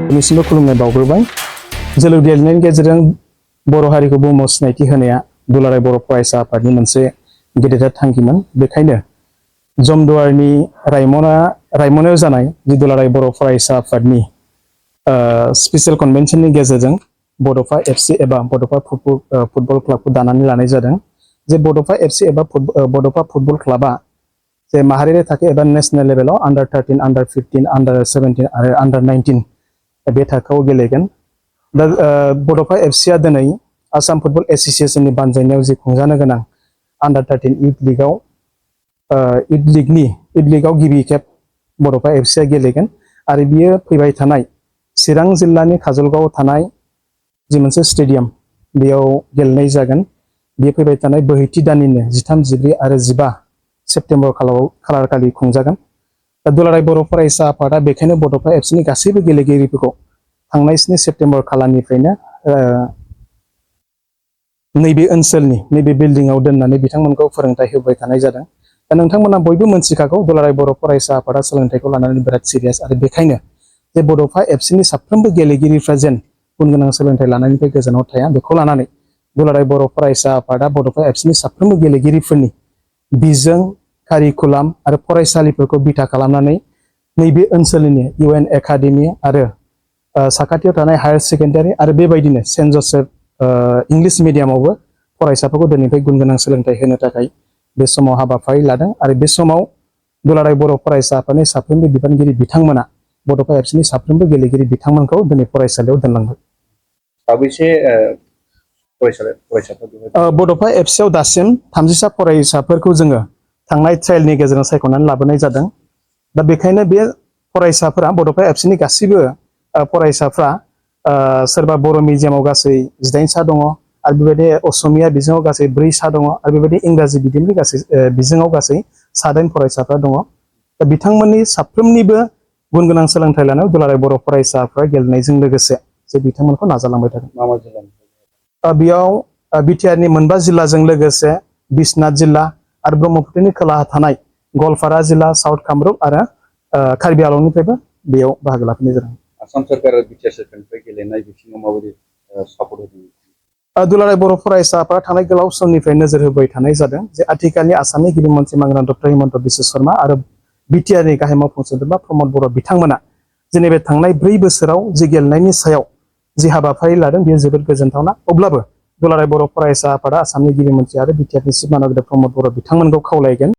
बिसिमबो खुलुमनाय बावग्रोबाय। जोलुर गेलेनायनि गेजेरजों बर' हारिखौ बुहुमाव सिनायथि होनाया दुलाराय बर' फरायसा आफादनि मोनसे गेदेर थांखिमोन। बेखायनो जमदुवारनि रायमनायाव जानाय दुलाराय बर' फरायसा आफादनि स्पेशल कन्वेन्शननि गेजेरजों बड'फा एफसि एबा बड'फा फुटबल क्लाबखौ दानानै लानाय जादों। जे बड'फा एफसि एबा बड'फा फुटबल क्लाबा जे माहारियारि थाखो एबा नेशनेल लेभेलाव अंडर 13, अंडर 15, अंडर 17 आरो अंडर 19 बे थाखोआव गेलेगोन। दा बड'फा एफसिआ दिनै आसाम फुटबल एस'सिएशननि बानजायनायाव जि खुंजानो गोनां अंडर 13 इउथ लिगाव गिबि खेब बड'फा एफसिआ गेलेगोन आरो बियो फैबाय थानाय चिरां जिल्लानि काजलगावआव थानाय जि मोनसे स्टेडियाम बेयाव गेलेनाय जागोन। बे फैबाय थानाय बोहैथि दाननिनो 13, 14 आरो 15 सेप्तेम्बर खालारखालि खुंजागोन। दा दुलाराय बर' फरायसा आफादा बेखायनो बड'फा एफसिनि गासैबो गेलेगिरिफोरखौ थांनाय 7 सेप्तेम्बर खालारनिफ्रायनो नैबे ओनसोलनि नैबे बिल्डिंआव दोननानै बिथांमोनखौ फोरोंथाय होबाय थानाय जादों। दा नोंथांमोना बयबो मोनथिखागौ दुलाराय बर' फरायसा आफादा सोलोंथाइखौ लानानै बिराद सिरियास आरो बेखायनो जे बड'फा एफसिनि साफ्रोमबो गेलेगिरिफ्रा जेन गुन गोनां सोलोंथाइ लानायनिफ्राय गोजानाव थाया बेखौ लानानै दुलाराय बर' फरायसा आफादा बड'फा एफसिनि साफ्रोमबो गेलेगिरिफोरनि बिजों, कारिकुलाम आरो फरायसालिफोरखौ बिथा खालामनानै नैबे ओनसोलनि UN एकाडेमि आरो साखाथियाव थानाय हायार सेकेन्डारि आरो बेबायदिनो सेन्ट जसेफ इंलिश मिडियामावबो फरायसाफोरखौ दिनैनिफ्राय गुन गोनां सोलोंथाइ होनो थाखाय बे समाव हाबाफारि लादों आरो बे समाव दुलाराय बर' फरायसा आफादनि साफ्रोमबो बिबानगिरि बिथांमोना बड'फा एफसिनि साफ्रोमबो गेलेगिरि बिथांमोनखौ दिनै फरायसालियाव दोनलांबाय। साबैसे फरायसाफोर बड'फा एफसिआव दासिम 30सा फरायसाफोरखौ जोङो थांनाय ट्रायलनि गेजेरजों सायख'नानै लाबोनाय जादों। दा बेखायनो बे फरायसाफोरा बड'फा एफसिनि गासैबो फरायसाफ्रा सोरबा बर' मिडियामाव गासै 18सा दङ आरो बेबायदि असमिया बिजोङाव गासै 4सा दङ आरो बेबायदि इंराजि बिजोंनि गासै बिजोङाव गासै 7 फरायसाफ्रा दङ। दा बिथांमोननि साफ्रोमनिबो गुन गोनां सोलोंथाइ लानायाव दुलाराय बर' फरायसाफ्रा गेलेनायजों लोगोसे जे बिथांमोनखौ नाजालांबाय थागोन। मा जिल्लानि बेयाव बिटिआरनि 9 जिल्लाजों लोगोसे बिश्वनाथ जिल्ला आरो ब्रह्मपुत्रनि खोलाहा थानाय गवालपारा जिल्ला, साउथ कामरुप आरो कार्बि आंलंनिफ्रायबो बेयाव बाहागो लाफैनाय जादों। आसाम सोरखार आरो बिटिआर सोरखारनिफ्राय गेलेनाय बिथिङाव माबायदि सापर्ट होदों? दुलाराय बर' फरायसा आफादा थानाय गोलाव समनिफ्राय नोजोर होबाय थानाय जादों जे आथिखालनि आसामनि गिबि मन्थ्रि मानगोनां डक्टर हिमन्त बिश्व शर्मा आरो बिटिआरनि गाहाय मावफुं सोद्रोमा प्रमद बर' बिथांमोना दिनै बे थांनाय 4 बोसोराव जि गेलेनायनि सायाव जि हाबाफारि लादों बेयो जोबोद गोजोनथावना। अब्लाबो दुलाराय बर' फरायसा आफादा आसामनि गिबि मन्थ्रि आरो बिटिआरनि चिफ मानगोनां प्रमद बर' बिथांमोनखौ खावलायगोन